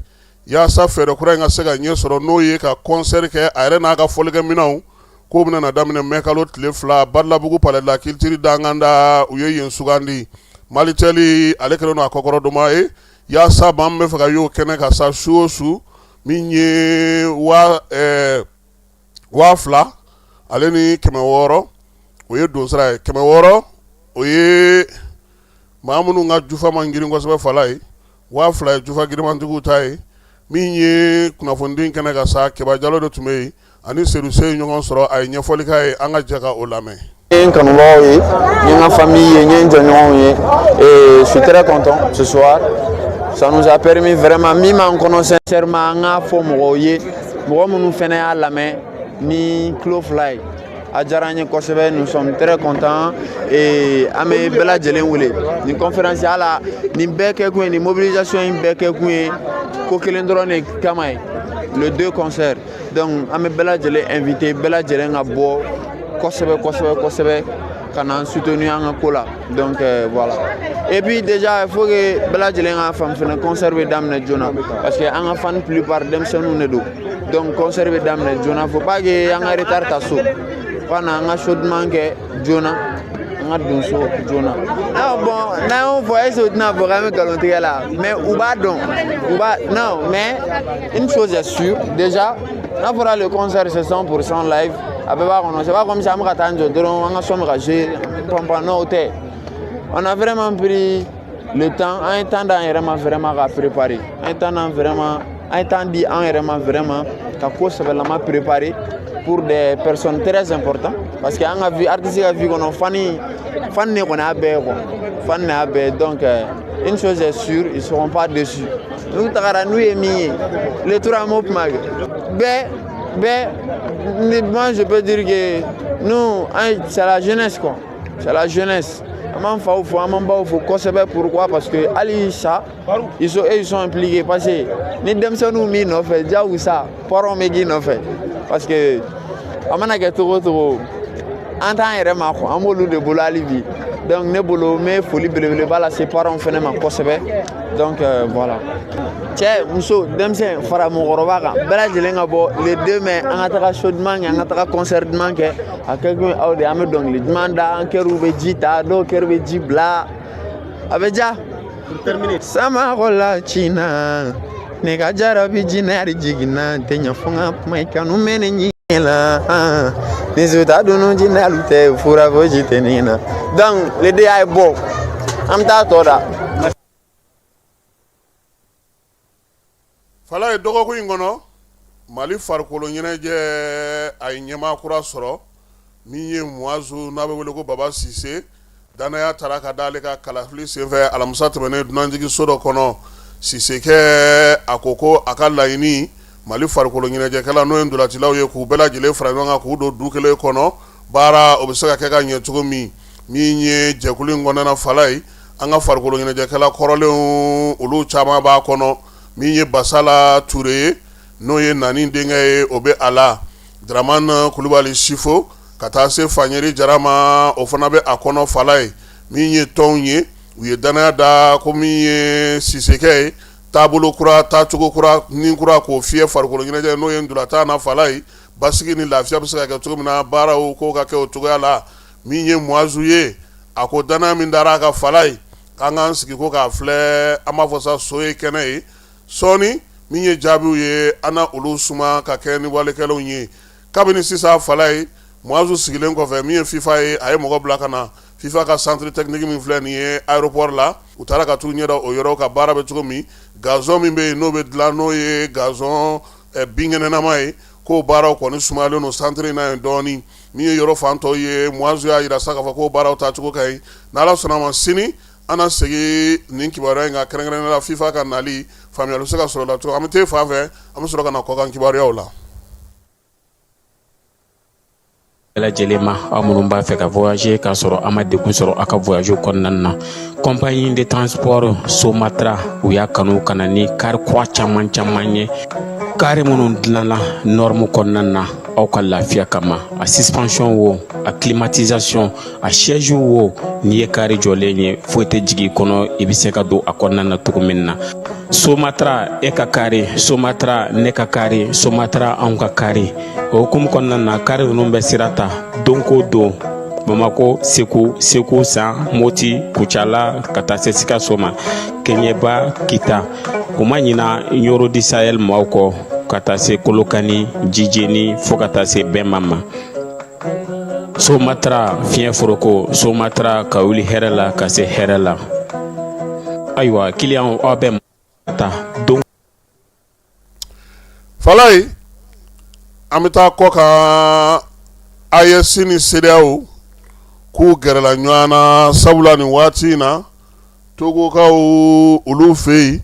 yaasa fɛɛrɛ kura in ka se ka ɲɛ sɔrɔ, n'o ye ka concert kɛ a yɛrɛ n'a ka fɔlikɛminɛnw. K'o bɛna na daminɛ mai kalo tile 2, Badalabugu, Palais de la Culture danganda. U ye yen sugandi. Malitel, ale kɛlen don a kɔkɔrɔdonma ye, yaasa maa min bɛ fɛ ka y'o kɛnɛ kan sa, su o su, min ye 2600, o ye donsara ye. 600, o ye maa minnu ka jufa man girin kosɛbɛ Falaye. 2000 ye jufa girimantigiw ta ye. Min ye kunnafonidi kɛnɛ kan sa, Keba Jalo de tun bɛ yen, ani Sedu Se ye ɲɔgɔn sɔrɔ, a ye ɲɛfɔli k'a ye. An ka jɛ ka o lamɛn. N ye n kanubagaw ye, n ye n ka famille ye, n ye n jɛɲɔgɔnw ye et je suis très content ce soir. Ça nous a permis vraiment, min b'an kɔnɔ sincèrement, an k'a fɔ mɔgɔw ye, mɔgɔ minnu fana y'a lamɛn ni tulo fila ye. A diyara an ye kosɛbɛ, nous sommes très contents et an bɛ bɛɛ lajɛlen wele nin conférence ala. Nin bɛɛ kɛ kun ye, nin mobilisation in bɛɛ kɛ kun ye ko kelen dɔrɔn de kama ye, le deux concerts. Donc an bɛ bɛɛ lajɛlen invité, bɛɛ lajɛlen ka bɔ kosɛbɛ kosɛbɛ kosɛbɛ ka na an soutenir an ka ko la. Donc voilà. Et puis déjà, il faut que bɛɛ lajɛlen k'a faamu fɛnɛ, concert bɛ daminɛ joona, parce que an ka fan plupart denmisɛnninw de don. Donc concert bɛ daminɛ joona, faut pas que an ka retard ta so, fo ka na an ka show duman kɛ joona, an ka don so joona. Non, bon, n'an y'o fɔ, est ce que u tɛna fɔ k'an bɛ nkalon tigɛ la? Mais u b'a dɔn, u b'a non. Mais une chose est sûre, déjà n'a fɔra le concert, c'est 100% live, a bɛɛ b'a kɔnɔ. C'est pas comme si an bɛ ka taa an jɔ dɔrɔn, an ka son bɛ ka jouer pan pan. Non, o tɛ. On a vraiment pris le temps, an ye temps d'an yɛrɛ ma vraiment ka préparer, an ye temps d'an vraiment, an ye temps di an yɛrɛ ma vraiment ka ko sɛbɛlama préparer pour des personnes très importantes, parce que an ka vie, artiste ka vie kɔnɔ, fan fan de kɔni y'a bɛɛ ye quoi, fan de y'a bɛɛ ye. Donc une chose est sûre, ils seront pas déçus. N'u tagara, n'u ye min ye, le tour, an b'o kuma kɛ bɛɛ bɛɛ. Moi, je peux dire que nous, c'est la jeunesse quoi, c'est la jeunesse. An b'an faw fo, an b'an baw fo kosɛbɛ. Pourquoi? Parce que hali sa, ils sont, eux, ils sont impliqués, parce que ni denmisɛnninw b'i nɔfɛ, diyagosa parents bɛ k'i nɔfɛ, parce que a mana kɛ togo o togo, an t'an yɛrɛ ma quoi, an b'olu de bolo hali bi. Donc ne bolo, n bɛ foli belebeleba lase parents fɛnɛ ma kosɛbɛ. Donc voilà, cɛ, muso, denmisɛn, fara mɔgɔkɔrɔba kan, bɛɛ lajɛlen ka bɔ le 2 mai, an ka taga show duman kɛ, an ka taga concert duman kɛ. A kɛ kun ye aw de ye. An bɛ dɔnkili duman da, an kɛriw bɛ ji ta, dɔw kɛriw bɛ ji bila, a bɛ ja. Samakɔla cina ne ka jarabi, jinɛri jiginna, n tɛ ɲɛ fo n ka kuma i kanu mɛn ne ɲɛ la, ni suta dunu jinɛlu tɛ fura fosi tɛ nin na. Donc le 2, a ye bɔ, an bɛ taa tɔ da. Falaye, dɔgɔkun in kɔnɔ, Mali farikolo ɲɛnajɛ, a ye ɲɛmaa kura sɔrɔ min ye Muwazu, n'a bɛ wele ko Baba Sise. Danaya taara ka da ale ka kalafili senfɛ alamisa tɛmɛnen dunanjiginso dɔ kɔnɔ. Sisekɛ a ko ko a ka laɲini, Mali farikolo ɲɛnajɛkɛla, n'o ye ntolacilaw ye, k'u bɛɛ lajɛlen fara ɲɔgɔn kan k'u don du kelen kɔnɔ, baara o bɛ se ka kɛ ka ɲɛ cogo min. Min ye jɛkulu in kɔnɔna, Falaye, an ka farikolo ɲɛnajɛkɛla kɔrɔlenw, olu caman b'a kɔnɔ. Min ye Basala Ture ye, n'o ye Nani denkɛ ye, o bɛ a la. Dramane Kulubali Sifo, ka taa se Faɲeri Jara ma, o fana bɛ a kɔnɔ. Falaye, min ye tɔnw ye, u ye danaya da ko min ye Sisekɛ ye, taabolo kura, taacogo kura ni kura k'o fiyɛ farikolo ɲɛnajɛ, n'o ye ntolatan na. Falaye, basigi ni lafiya bɛ se ka kɛ cogo min na, baaraw ko ka kɛ o cogoya la. Min ye Muwazu ye, a ko danaya min dara a kan, Falaye, k'an k'an sigi ko k'a filɛ. An b'a fɔ sa, so ye kɛnɛ ye sɔɔni. Min ye jaabiw ye, an na olu suma ka kɛ ni walekɛlaw ye. Kabini sisan, Falaye, Muwazu sigilen kɔfɛ, min ye FIFA ye, a ye mɔgɔ bila ka na FIFA ka centre technique min filɛ nin ye aéroport la. U taara ka t'u ɲɛda o yɔrɔ ka baara bɛ cogo min, gazon min bɛ yen, n'o bɛ dilan, n'o ye gazon binkɛnɛnama ye, k'o baaraw kɔni sumayalen don centre in na yen dɔɔnin. Min ye yɔrɔ fan tɔw ye, Muwazu y'a jira sa k'a fɔ k'o baaraw taacogo ka ɲi. N'Ala sɔnna ma, sini an na segin nin kibaruya in kan, kɛrɛnkɛrɛnnenya la FIFA ka nali, faamuyali bɛ se ka sɔrɔ la cogo. An bɛ t'e fan fɛ, an bɛ sɔrɔ ka na kɔkan kibaruyaw la. Bɛɛ lajɛlen ma, aw minnu b'a fɛ ka voyager k'a sɔrɔ a ma degun sɔrɔ aw ka voyage kɔnɔna na, compagnie de transport Somatra, u y'a kanu ka na ni kari kura caman caman ye, kari minnu dilanna norme kɔnɔna na aw ka lafiya kama. A suspension wo, a climatisation, a siège wo, n'i ye kari jɔlen ye, foyi tɛ jigin i kɔnɔ, i bɛ se ka don a kɔnɔna na cogo min na. Somatra, e ka kari, Somatra, ne ka kari, Somatra, anw ka kari. O hukumu kɔnɔna na, kari ninnu bɛ sira ta don ko don Bamako, Segu, Segu San, Moti, Kucala, ka taa se Sikaso ma, Kɛɲɛba, Kita. U ma ɲina Ɲɔrɔ du Sahel maaw kɔ, ka taa se Kolokani, Jijeni, fo ka taa se Bɛma ma. Somatra, fiɲɛ foroko, Somatra, ka wuli hɛrɛ la ka se hɛrɛ la. Ayiwa, kiliyanw, aw bɛ ta don. Falaye, an bɛ taa kɔkan. AES ni CEDEAO k'u gɛrɛla ɲɔgɔn na, sabula nin waati in na, Togokaw olu fɛ yen,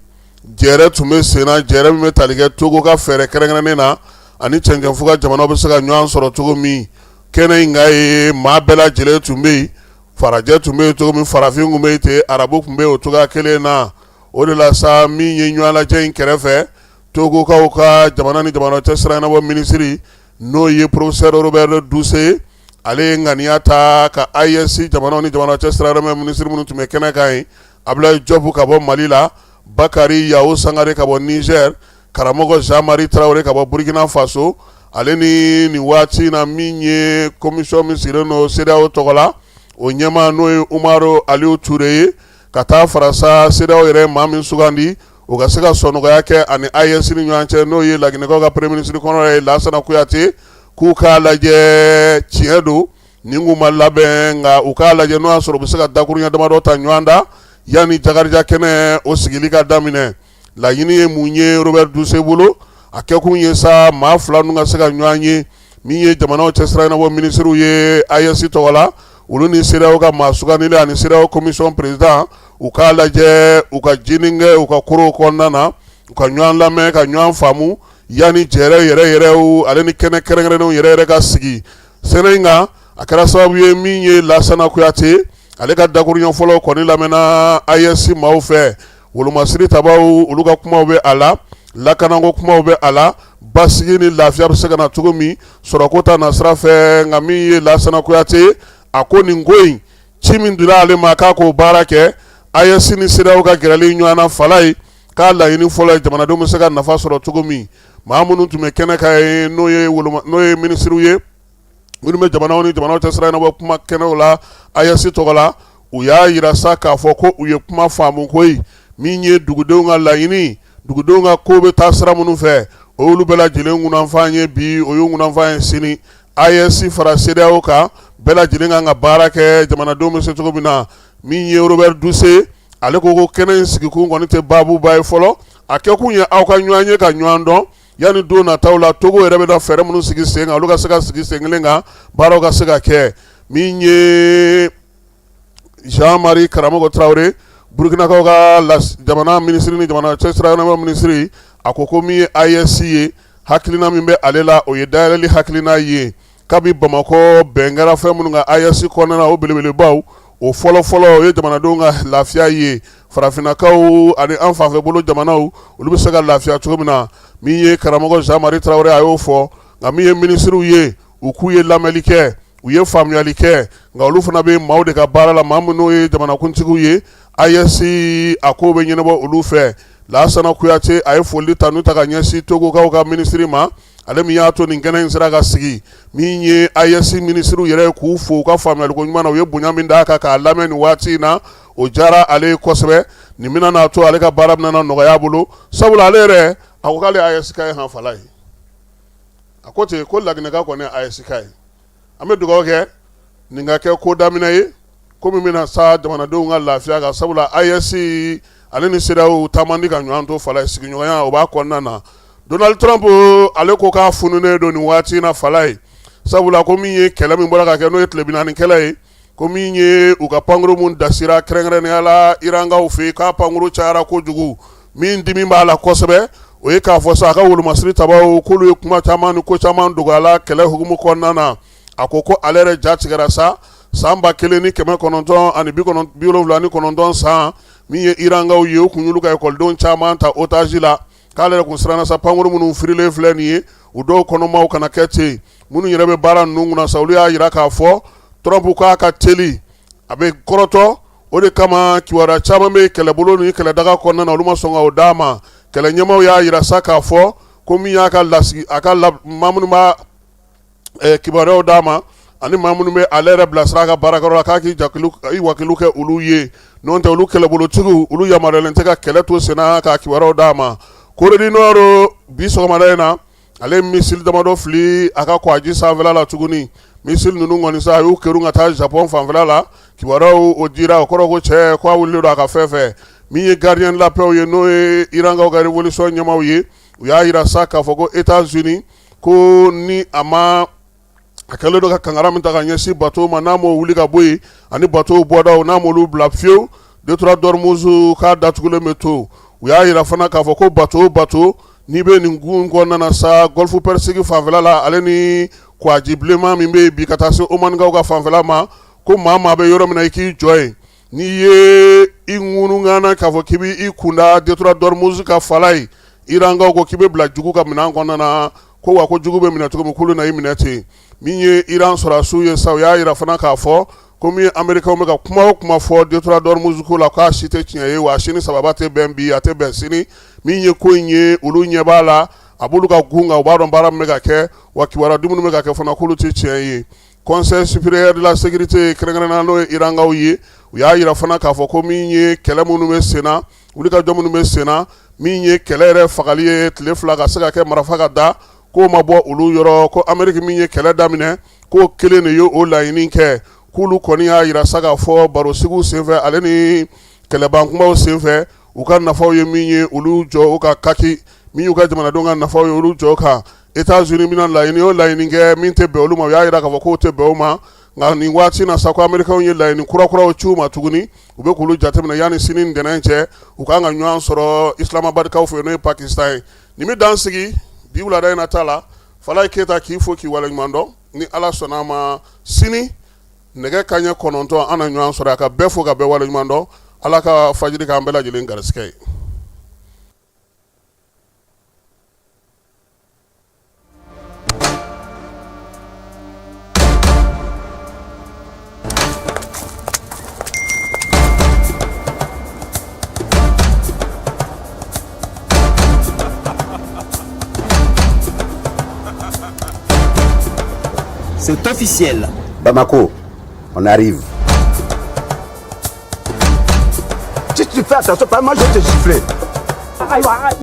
jɛrɛ tun bɛ sen na, jɛrɛ min bɛ tali kɛ Togo ka fɛɛrɛ kɛrɛnkɛrɛnnen na ani cɛncɛnfuga jamanaw bɛ se ka ɲɔgɔn sɔrɔ cogo min. Kɛnɛ in kan ye, maa bɛɛ lajɛlen tun bɛ yen. Farajɛ tun bɛ yen cogo min, farafin tun bɛ yen ten, arabu tun bɛ yen o cogoya kelen na. O de la sa, min ye ɲɔgɔn lajɛ in kɛrɛfɛ, Togokaw ka jamana ni jamana cɛ sira ɲɛnabɔ minisiri, n'o ye professeur Robert Dussey, ale ye ŋaniya ta ka AES jamanaw ni jamana cɛ sira minisiri minnu tun bɛ kɛnɛ kan ye. Abulayi Jɔpu ka bɔ Mali la, Bakari Yawu Sangare ka bɔ Nizɛri, karamɔgɔ Jean Marie Tarawele ka bɔ Burukina Faso, ale ni nin waati in na min ye commission min sigilen don CEDEAO tɔgɔ la, o ɲɛmaa n'o ye Umaru Aliyu Ture ye, ka taa fara sa CEDEAO yɛrɛ maa min sugandi o ka se ka sɔnɔgɔya kɛ ani AES ni ɲɔgɔn cɛ, n'o ye Laginɛkaw ka premier ministre kɔrɔ ye Lasana Kuyate, k'u k'a lajɛ tiɲɛ don nin kun ma labɛn, nka u k'a lajɛ n'o y'a sɔrɔ u bɛ se ka dakuruɲɛ damadɔ ta ɲɔgɔn da yanni Jakarija kɛnɛ o sigili ka daminɛ. Laɲini ye mun ye Robert Duse bolo? A kɛkun ye sa maa fila ninnu ka se ka ɲɔgɔn ye, min ye jamanaw cɛsira ɲɛnabɔ minisiriw ye AES tɔgɔ la, olu ni CEDEAO ka maa sugandilen ani CEDEAO commission président, u k'a lajɛ u ka jinin kɛ u ka korow kɔnɔna na, u ka ɲɔgɔn lamɛn ka ɲɔgɔn faamu yanni jɛrɛ yɛrɛ yɛrɛw ale ni kɛnɛ kɛrɛnkɛrɛnnenw yɛrɛ yɛrɛ ka sigi sɛnɛ in kan. A kɛra sababu ye min ye Lasana Kuyate ale ka dakuruɲɛ fɔlɔ kɔni lamɛnna AES maaw fɛ. Wolomasiri tabaw olu ka kumaw bɛ a la, lakanako kumaw bɛ a la, basigi ni lafiya bɛ se ka na cogo min sɔrɔko ta nasira fɛ. Nka min ye Lasana Kuyate, a ko nin ko in ci min dira ale ma k'a k'o baara kɛ, AES ni CEDEAO ka gɛrɛli ɲɔgɔn na fala ye, k'a laɲini fɔlɔ ye jamanadenw bɛ se ka nafa sɔrɔ cogo min. Maa minnu tun bɛ kɛnɛ kan ye, n'o ye minisiriw ye minnu bɛ jamanaw ni jamanaw cɛ sira ɲɛnabɔ kuma kɛnɛw la AES tɔgɔ la, u y'a jira sa k'a fɔ ko u ye kuma faamu koyi. Min ye dugudenw ka laɲini, dugudenw ka ko bɛ taa sira minnu fɛ, o y'olu bɛɛ lajɛlen kunnafan ye bi, o y'u kunnafan ye sini. AES fara CEDEAO kan, bɛɛ lajɛlen kan ka baara kɛ jamanadenw bɛ se cogo min na. Min ye Robert Duse, ale ko ko kɛnɛ in sigikun kɔni tɛ baabuba ye fɔlɔ, a kɛkun ye aw ka ɲɔgɔn ye ka ɲɔgɔn dɔn yanni don nataw la Togo yɛrɛ bɛna fɛɛrɛ minnu sigi sen kan, olu ka se ka sigi sen kelen kan, baaraw ka se ka kɛ. Min ye Jean Marie Karamɔgɔ Tarawele, Burukinakaw ka jamana minisiri ni jamana cɛsira ɲɛnabɔ minisiri, a ko ko min ye AES ye, hakilina min bɛ ale la, o ye dayɛlɛli hakilina ye. Kabi Bamakɔ bɛn kɛra fɛn minnu kan AES kɔnɔna na, o belebelebaw, o fɔlɔfɔlɔ o ye jamanadenw ka lafiya ye, farafinnakaw ani an fanfɛ bolo jamanaw, olu bɛ se ka lafiya cogo min na. Min ye karamɔgɔ Jean Marie Tarawele, a y'o fɔ. Nka min ye minisiriw ye, u k'u ye lamɛnli kɛ, u ye faamuyali kɛ, nka olu fana bɛ maaw de ka baara la, maa minnu ye jamanakuntigiw ye. AES a ko bɛ ɲɛnabɔ olu fɛ. Lasana Kuyate, a ye foli tanu ta ka ɲɛsin Togokaw ka minisiri ma, ale min y'a to nin kɛnɛ in sera ka sigi. Min ye AES minisiriw yɛrɛ ye, k'u fo u ka faamuyaliko ɲuman na, u ye bonya min d'a kan k'a lamɛn nin waati in na, o diyara ale ye kosɛbɛ. Nin bɛna n'a to ale ka baara bɛna na nɔgɔya a bolo, sabula ale yɛrɛ a ko k'ale ye AES ka ye han fala ye. A ko ten ko Laginɛka kɔni ye AES ka ye. An bɛ dugawu kɛ nin ka kɛ ko daminɛ ye, ko min bɛna sa jamanadenw ka lafiya kan, sabula AES ale ni CEDEAO taa man di ka ɲɔgɔn to fala ye, sigiɲɔgɔnya o b'a kɔnɔna na. Donald Trump, ale ko k'a fununen don nin waati in na fala ye, sabula ko min ye kɛlɛ min bɔra ka kɛ, n'o ye tile 40 kɛlɛ ye, ko min ye u ka pankuru min dasira kɛrɛnkɛrɛnnenya la Irankaw fɛ yen, k'a pankuru cayara kojugu. Min dimi b'a la kosɛbɛ, o ye k'a fɔ sa a ka wolomasiri tabaw k'olu ye kuma caman ni ko caman dogo a la kɛlɛ hukumu kɔnɔna na. A ko ko ale yɛrɛ ja tigɛra sa san 1979 san min ye Irankaw ye, u kun y'olu ka ekɔlidenw caman ta otage la, k'ale yɛrɛ kun siranna sa pankuru minnu firilen filɛ nin ye, u dɔw kɔnɔmaw kana kɛ ten. Minnu yɛrɛ bɛ baara ninnu kunna sa, olu y'a jira k'a fɔ Trump k'a ka teli, a bɛ kɔrɔtɔ, o de kama kibaruya caman bɛ kɛlɛbolo ni kɛlɛdaga kɔnɔna na, olu ma sɔn ka o d'a ma. Kɛlɛ ɲɛmaaw y'a jira sa k'a fɔ ko min y'a ka lasigi, a ka maa minnu b'a kibaruyaw d'a ma ani maa minnu bɛ ale yɛrɛ bilasira a ka baarakɛyɔrɔ la, k'a k'i i wakilu kɛ olu ye, n'o tɛ olu kɛlɛbolotigiw olu yamaruyalen tɛ ka kɛlɛ to senna ka kibaruyaw d'a ma. Corée du Nord, bi sɔgɔmada in na, ale ye missile damadɔ fili a ka kɔgɔji sanfɛla la tuguni. Missile ninnu kɔni sa, a y'u kerun ka taa Japon fanfɛla la. Kibaruyaw o dira, o kɔrɔ ko cɛ ko a wulilen don a ka fɛn fɛ. Min ye gardien de la paix ye, n'o ye Irankaw ka révolution ɲɛmaaw ye, u y'a jira sa k'a fɔ ko États-Unis ko ni a ma a kɛlen don ka kangari min ta ka ɲɛsin bateau ma, n'a m'o wuli ka bɔ yen ani bateau bɔdaw, n'a m'olu bila fiyewu, détroit d'Ormuz k'a datugulen bɛ to. U y'a jira fana k'a fɔ ko bateau o bateau n'i bɛ nin gun kɔnɔna na sa, golfe Persique fanfɛla la, ale ni kɔgɔji bilenman min bɛ yen bi ka taa se Omanikaw ka fanfɛla ma, ko maa maa bɛ yɔrɔ min na, i k'i jɔ yen. N'i ye i ŋunuŋana k'a fɔ k'i b'i kunda détroit d'Ormuz ka fala ye, Irankaw ko k'i bɛ bila jugu ka minɛn kɔnɔna na, ko wa ko jugu bɛ minɛ cogo min, k'olu na i minɛ ten. Min ye Iran sɔrɔdasiw ye sa, u y'a jira fana k'a fɔ Ko min Amerikaw bɛ ka kuma o kuma fɔ détroit d'Ormuz ko la k'a si tɛ tiɲɛ ye, wa a si ni sababa tɛ bɛn bi, a tɛ bɛn sini. Min ye ko in ye, olu ɲɛ b'a la, a b'olu ka gun kan, u b'a dɔn baara min bɛ ka kɛ, wa kibaruya dumuni bɛ ka kɛ fana k'olu tɛ tiɲɛ ye. Conseil supérieur de la sécurité kɛrɛnkɛrɛnnenya n'o ye Irankaw ye, u y'a jira fana k'a fɔ ko min ye kɛlɛ minnu bɛ senna, wulikajɔ minnu bɛ senna, min ye kɛlɛ yɛrɛ fagali ye tile 2 ka se ka kɛ marifa ka da, k'o ma bɔ olu yɔrɔ. Ko Ameriki min ye kɛlɛ daminɛ, k'o kelen de ye o laɲini kɛ. K'olu kɔni y'a jira sa k'a fɔ barosigiw senfɛ ale ni kɛlɛban kumaw senfɛ, u ka nafaw ye min ye, olu jɔ u ka kaki, min y'u ka jamanadenw ka nafaw ye, olu jɔ kan. États-Unis bɛna laɲini o laɲini kɛ min tɛ bɛn olu ma, u y'a jira k'a fɔ k'o tɛ bɛn u ma. Nka nin waati na sa, ko Amerikaw ye laɲini kurakuraw ci u ma tuguni, u bɛ k'olu jateminɛ. Yanni sini ntɛnɛn cɛ, u kan ka ɲɔgɔn sɔrɔ Islamabadkaw fɛ, n'o ye Pakistan ye. Nin bɛ dan sigi bi wulada in na ta la. Falaye Keyita k'i fo k'i waleɲuman dɔn. Ni Ala sɔnna a ma, sini nɛgɛ kanɲɛ 9, an na ɲɔgɔn sɔrɔ. A ka bɛɛ fo ka bɛɛ waleɲuman dɔn. Ala ka fajiri k'an bɛɛ lajɛlen garisɛgɛ ye. C'est officiel. Bamako, on arrive. Si tu fais attention, pas moi je vais te gifler.